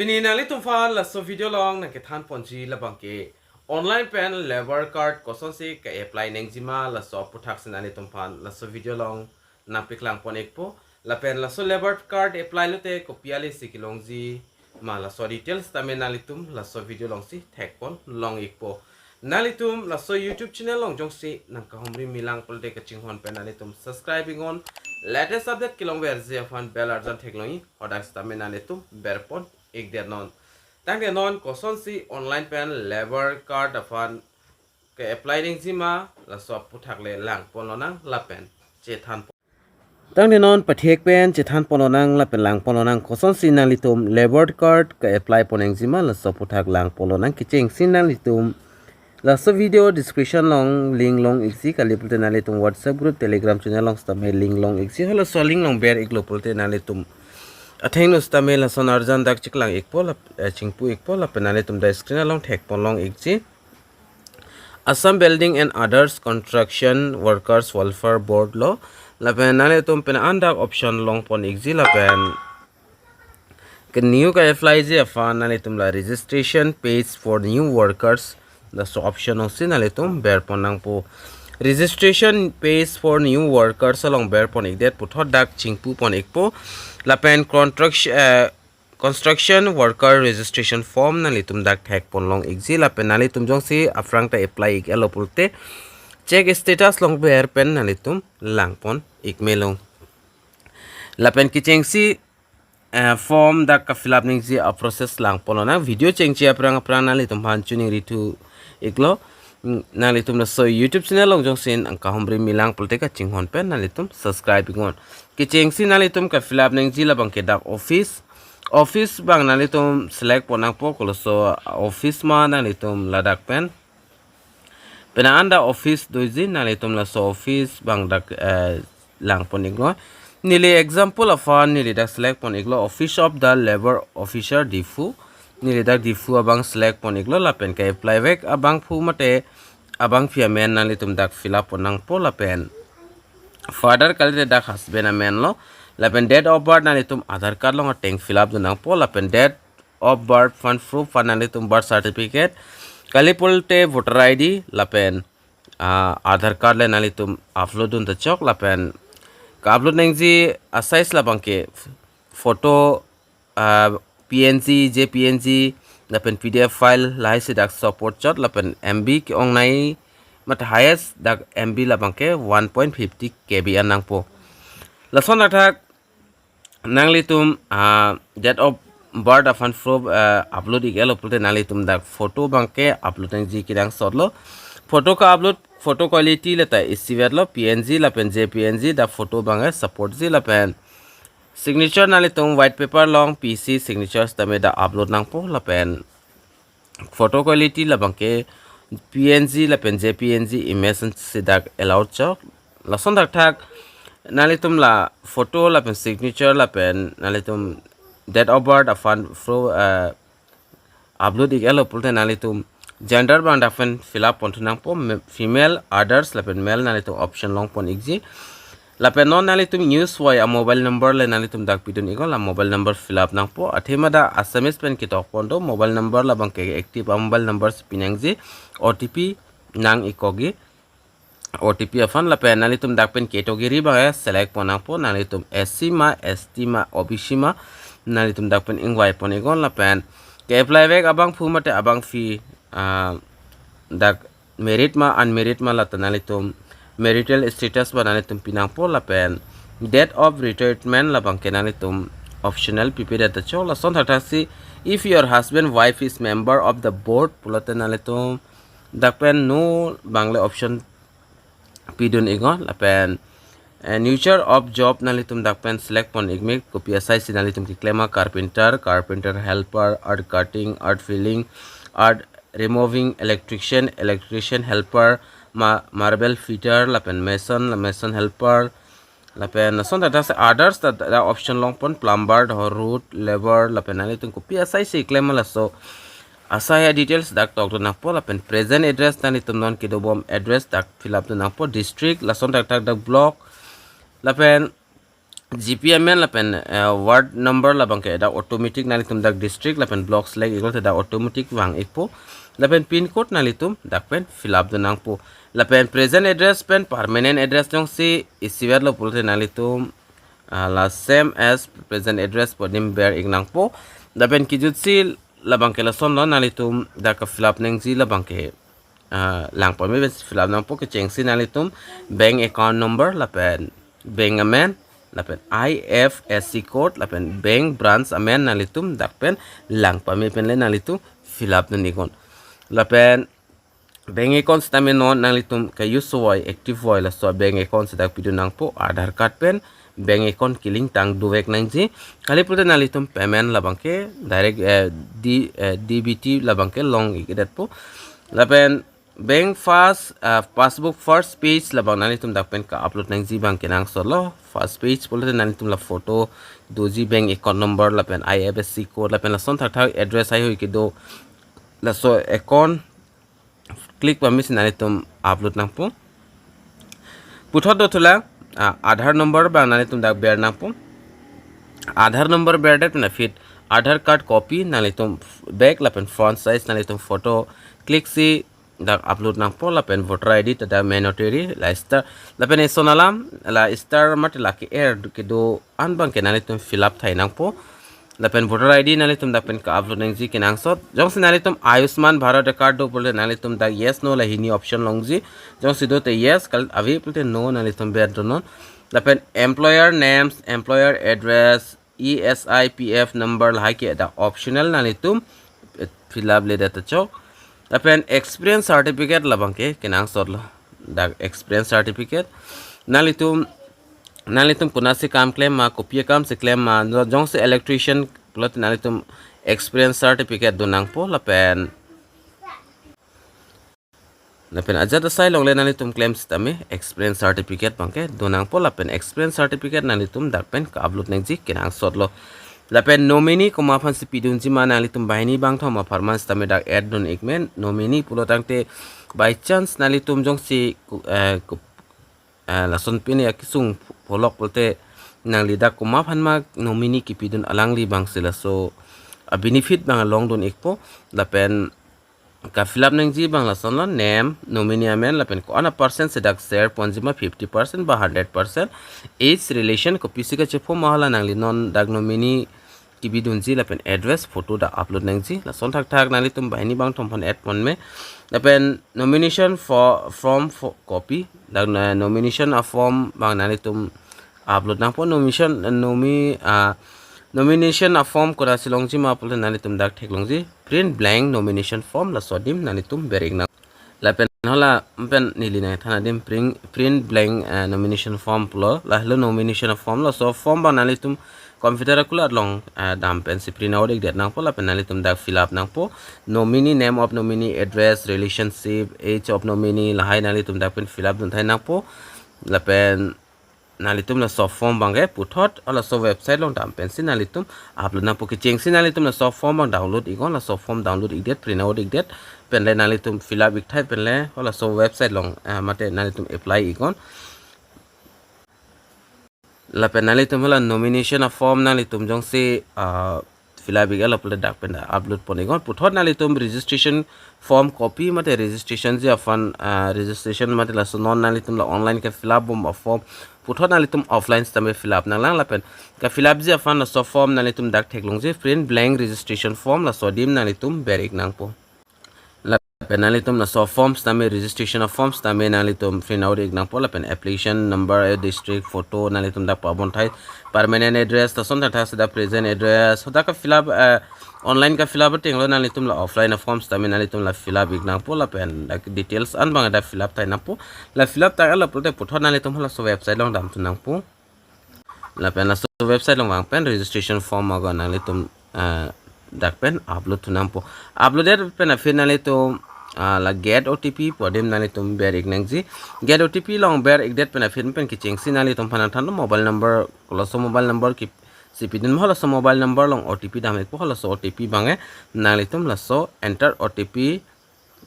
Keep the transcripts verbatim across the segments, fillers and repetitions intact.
Pini nanglitum aphan laso video along nangkethan ponji labang ke online pen labour card kosonsi ke-apply nangjima laso aputhak si nanglitum aphan laso video along nangpaklang pon ikpo. Lapen laso labour card apply lote kopi ale si kelongji ma laso details tame nanglitum laso video alongsi thek pon long ikpo. Nanglitum laso YouTube channel along jongsi nangkahumri milang pulote kachinghon pen nanglitum subscribe iknon. Latest update kelongverji aphan bell arjan theklongji, hadak sitame nanglitum ber pon ikdet non. Tangte non kosonsi online pen labour card aphan ke-apply nangjima laso aputhak le lang pon lonang lapen chethan pon. Tangte non pathek pen chethan pon lonang lapen lang pon lonang kosonsi nanglitum labour card ke-apply pon nangjima laso aputhak lang pon lonang. Kechengsi nanglitum laso video description along link long iksi, kali pulote nanglitum WhatsApp group, Telegram channel along sitame link long iksi. Halaso link along ber iklo pulote nanglitum athengno sitame lason arjan dak chiklang ikpo lap, eh, chingpu ikpo lapen nanglitum dak screen along thek pon long iksi. Assam Building and Others Construction Workers Welfare Board lo. Lapen nanglitum pen an dak option long pon ikji lapen ke new ke-apply ji aphan nanglitum la registration page for new workers laso option alongsi nanglitum ber pon nangpo. Registration page for new workers along ber pon ikdet puthot dak chingpu pon ikpo. Lapen construction, eh, construction worker registration form nanglitum dak thek pon long ikji lapen nanglitum jongsi aphrang ta apply ik-etlo pulote check status along ber pen nanglitum lang pon ikme long. Lapen kechengsi, eh, form dak ke-fill up nangji a-process lang pon lonang. Video chengji aphrang aphrang nanglitum aphan choningri thu iklo. Mm, nanglitum laso YouTube channel along jongsi nangkahumri milang pulote kachinghon pen nanglitum subscribe iknon. Kechengsi nanglitum ke-fill up nangji labang ke dak office. Office abang nanglitum select pon nangpo, koloso office ma nanglitum ladak pen. Pena anda office doji, nanglitum laso office abang dak, eh, lang pon iklo. Neli example aphan neli dak select pon iklo, Office of the Labour Officer Diphu. Neli dak Diphu abang select pon iklo lapen ke-apply vek abangphu mate abangpi amen nanglitum dak fill up pon nangpo lapen father kalite dak husband amen lo. Lapen date of birth nanglitum Aadhaar card along ateng fill up dun nangpo lapen date of birth aphan proof aphan nanglitum birth certificate, kali pulote voter I D lapen, ah, Aadhaar card le nanglitum upload dun ta chok lapen ke-upload nangji a-size labang ke photo, ah, P N G, J P N G lapen P D F file lahai si dak support chot lapen M B ke-ongnei mat highest dak M B labang ke one point fifty K B an nangpo. Lason athak nanglitum, ah, date of birth aphan proof, ah, upload ik-etlo pulote nanglitum dak photo abang ke-upload nangji kenangsot lo. Photo ke-upload, photo quality le ta isivet lo, P N G lapen J P N G dak photo abang ke-support ji lapen signature nanglitum white paper along P C signature sitame dak upload nangpo lapen photo quality labang ke P N G lapen J P N G image si dak allowed chok. Lason thakthak nanglitum la photo lapen signature lapen nanglitum date of birth aphan pro, eh, upload ik-etlo pulote nanglitum gender abang dak pen fill up pon thu nangpo, me-, female, others lapen male nanglitum option long pon ikji. Lapen non nanglitum use voi a-mobile number le nanglitum dak pidun iknon, la mobile number fill up nangpo. Athema dak Assamese pen ketok pon do, mobile number labang ke active a-mobile number si pinangji, O T P nang-ikkokji, O T P aphan. Lapen nanglitum dak pen category abang ke select pon nangpo, nanglitum S C ma, S T ma, O B C ma, nanglitum dak pen ingvai pon iknon lapen ke-apply vek abangphu mate abangpi, ah, dak married ma, unmarried ma, la ta nanglitum marital status abang nanglitum pi nangpo lapen date of retirement labang ke nanglitum optional pipedet ta chok. Lason thakthak si if your husband wife is member of the board pulote nanglitum dak pen no abang le option pidun iknon lapen, eh, nature of job nanglitum dak pen select pon ikme, kopi asai si nanglitum keklem ma, carpenter, carpenter helper, earth cutting, earth filling, earth removing, electrician, electrician helper, ma-, marble fitter lapen mason, la mason helper, lapen lason thakthak si others ta, ta option long pon, plumber, do road labour lapen nanglitum kopi asai si klem ma laso asai a-details dak tokdun nangpo lapen present address nanglitum non kedobom address dak fill up dun nangpo, district lason thakthak dak block lapen G P amen lapen, eh, ward number labangke dak automatic nanglitum dak district lapen block select iklo te dak automatic vang ikpo. Lapen pin code nanglitum dak pen fill up dun nangpo. Lapen present address pen permanent address jongsi isivet lo pulote nanglitum, ah, la same as present address pu adim ber ik nangpo. Lapen kijutsi labangke lason lo, nanglitum dak ka fill up nangji labangke, ah, lang pame pen fill up nangpo. Kechengsi nanglitum bank account number lapen bank amen lapen I F S C code lapen bank branch amen nanglitum dak pen lang pame pen le nanglitum fill up dun iknon. Lapen bank account sitame non nanglitum ke use voi, active voi, laso bank account si dak pidun nangpo. Aadhaar card pen bank account ke-link tang dovek nangji. Kali pulote nanglitum payment labangke direct, eh, D, eh, D B T labangke long ik detpo. Lapen bank first, ah, passbook first page labang nanglitum dak pen ka-upload nangji abang kenangsot lo. First page pulote nanglitum la photo doji, bank account number lapen I F S C code lapen lason thakthak address haihui kedo, laso account click pame si nanglitum upload nangpo. Puthot do thulang, ah, Aadhaar number abang nanglitum dak ber nangpo. Aadhaar number berdet pen aphi Aadhaar card copy nanglitum back lapen front size nanglitum photo click si dak upload nangpo. Lapen voter I D ta dak mandatory, la star, lapen eson alam la star mate la ke-er kedo-an abangke nanglitum fill up thai nangpo. Lapen voter I D nanglitum dak pen ka-upload nangji kenangsot. Jongsi nanglitum Ayushman Bharat card do pulote nanglitum dak yes no la hini option longji. Jongsi do te yes, kali ave pulote no nanglitum ber dunnon. Lapen employer names, employer address, E S I P F number lahai ke dak optional, nanglitum, eh, fill up ledet ta chok. Lapen experience certificate labangke kenangsot lo. Dak experience certificate. Nanglitum, nanglitum konatsi kam klem ma, kopi akam si klem ma, jo-, jongsi electrician pulote nanglitum experience certificate dun nangpo. Lapen, lapen ajat asai along le nanglitum klem sitame experience certificate abangke dun nangpo. Lapen experience certificate nanglitum dak pen ka-upload nangji kenangsot lo. Lapen nominee komat aphan si pidunji ma, nanglitum banghini bangthom apharman sitame dak add dun ik men. Nominee pulo tangte by chance nanglitum jongsi ku-, eh, ku-, eh, lason pine akesung pholok pulote nangli dak komat aphan ma nominee kepidun, alangli abang si laso a-benefit abang along dun ikpo. Lapen ka-fill up nangji abang lason lo, name, nominee amen, lapen ko-an a-percent si dak share ponji ma, fifty percent ba hundred percent, age, relation, kopisi kachepho ma, hala nangli non dak nominee kepidunji, lapen address, photo dak upload nangji. Lason thakthak nanglitum banghini bangthom aphan add pon me. Lapen nomination fo-, form fo-, copy, dak na nomination a-form abang nanglitum upload nangpo. Nomination, nomi-, ah, nomination a-form konatsi longji ma pulote nanglitum dak theklongji, print blank nomination form, laso adim nanglitum ber ik nang. Lapen hala pen neli nangthan adim print, print blank, eh, nomination form pulo. Lahelo nomination form, laso form abang nanglitum computer akulat along, eh, dam pen si print out ik det nangpo. Lapen nanglitum dak fill up nangpo. Nominee, name of nominee, address, relationship, age of nominee, lahai nanglitum dak pen fill up dun thai nangpo. Lapen nanglitum laso form abangke puthot halaso website along dam pen si nanglitum upload nangpo. Kechengsi nanglitum laso form abang download iknon, laso form download ik det, print out ik det pen le nanglitum fill up ik thai pen le halaso website along, eh, mate nanglitum apply iknon. Lapen nanglitum hala nomination a-form nanglitum jongsi, ah, fill up ik-et lo pulote dak pen dak upload pon iknon. Puthot nanglitum registration form copy mate registration ji aphan, ah, registration mate laso non nanglitum la online ke-fill up bom a-form, puthot nanglitum offline sitame fill up nanglang. Lapen ka-fill up ji aphan laso form nanglitum dak theklongji, print blank registration form, laso adim nanglitum ber ik nangpo. Lapen nanglitum laso form sitame, registration a-form sitame nanglitum print out ik nangpo. Lapen application number, eh, district, photo, nanglitum dak pabon thai permanent address, lason thakthak si dak present address, hadak ka-fill up, eh, online ka-fill up ateng lo, nanglitum la offline a-form sitame nanglitum la fill up ik nangpo. Lapen dak details an abang dak fill up thai nangpo. La fill up thai-et lo pulote puthot nanglitum halaso website along dam thu nangpo. Lapen laso website along vang pen registration form agon nanglitum, ah, dak pen upload thu nangpo. Upload det pen aphi nanglitum, ah, la get O T P pu adim nanglitum ber ik nangji. Get O T P along ber ik det pen aphi pen kechengsi nanglitum aphan nangthan lo mobile number, laso mobile number ke si pidun ma, laso mobile number along O T P dam ikpo, laso O T P abangke nanglitum laso enter O T P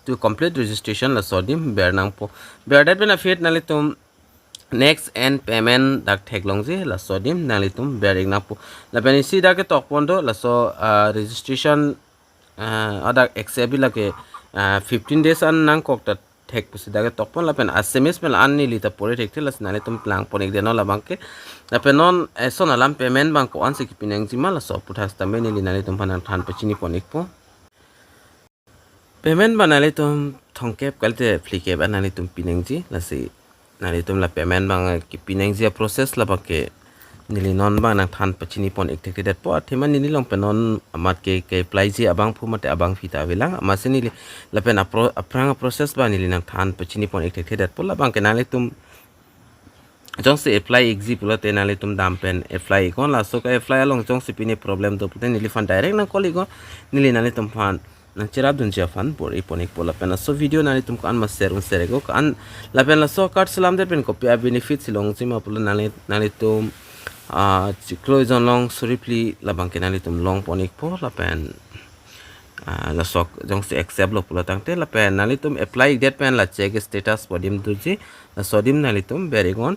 to complete registration, laso adim ber nangpo. Ber det pen aphi nanglitum next and payment dak theklongji, laso adim nanglitum ber-ik nangpo. Lapen isi dak ketok pon do, laso, ah, registration, ah, adak accept bi lake, ah, fifteen days an nangkok ta thek pusi dak ketok pon, lapen S M S pen an neli ta pore thekthe, lasi nanglitum lang pon-ik det non labang ke. Lapen non eson alam payment abang ko-an si kipi nangji ma, laso aputhak sitame neli nanglitum aphan nangthan pachini pon-ikpo. Payment abang nanglitum thomkep kalite phlikep an nanglitum pi nangji, lasi nanglitum la payment abang kipi nangji a-process labang ke neli non abang nangthan pachini pon-ik thekthedetpo. Athema neli along pen non amat ke, ke-apply ji abangphu mate abangpi ta avelang. Amatsi neli lapen apro-, aphrang a-process abang neli nangthan pachini pon-ik thekthedetpo. Labang ke nanglitum jongsi apply-ikji pulote nanglitum dam pen apply-iknon, laso ke-apply along jongsi pine problem do pulote neliphan direct nang-call-iknon, neli nanglitum aphan nangcherap dunji aphan bor-i pon-ikpo. Lapen laso video nanglitum ko-an ma share un share-iknon, ko-an lapen laso card selamdet pen kopi a-benefit si longji ma pulo nangli, nanglitum, ah, chiklo ejon along suri phli labang ke nanglitum long pon-ikpo. Lapen, ah, laso jongsi accept lo pulo tangte, lapen nanglitum apply-ikdet pen la check status pu adim doji, laso adim nanglitum ber-iknon.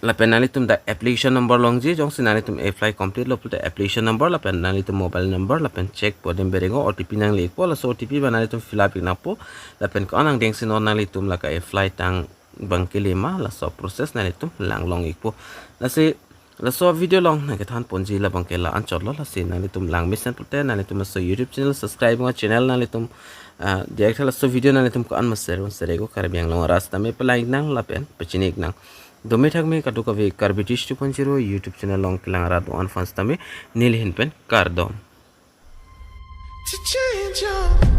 Lapen nanglitum dak application number longji, jongsi nanglitum apply complete lo pulote application number, lapen nanglitum mobile number, lapen check pu adim ber-iknon, O T P nangle-ikpo, laso O T P abang nanglitum fill up-ik nangpo. Lapen ko-an angdeng si non nanglitum lake apply tang abang kele ma, laso process nanglitum lang long-ikpo. Lasi laso video along nangkethan ponji labang ke la-anchot lo, lasi nanglitum lang mesen pulote nanglitum laso YouTube channel subscribe-iknon, channel nanglitum, ah, diak tha laso video nanglitum ko-an ma share un share-iknon, Karbi Anglong arat sitame palang-ik nang lapen pachini-ik nang. Dome thakme kadokave Karbi Tish two point zero YouTube channel along kelang arat do-an aphan sitame neli ahin pen kardom. To change your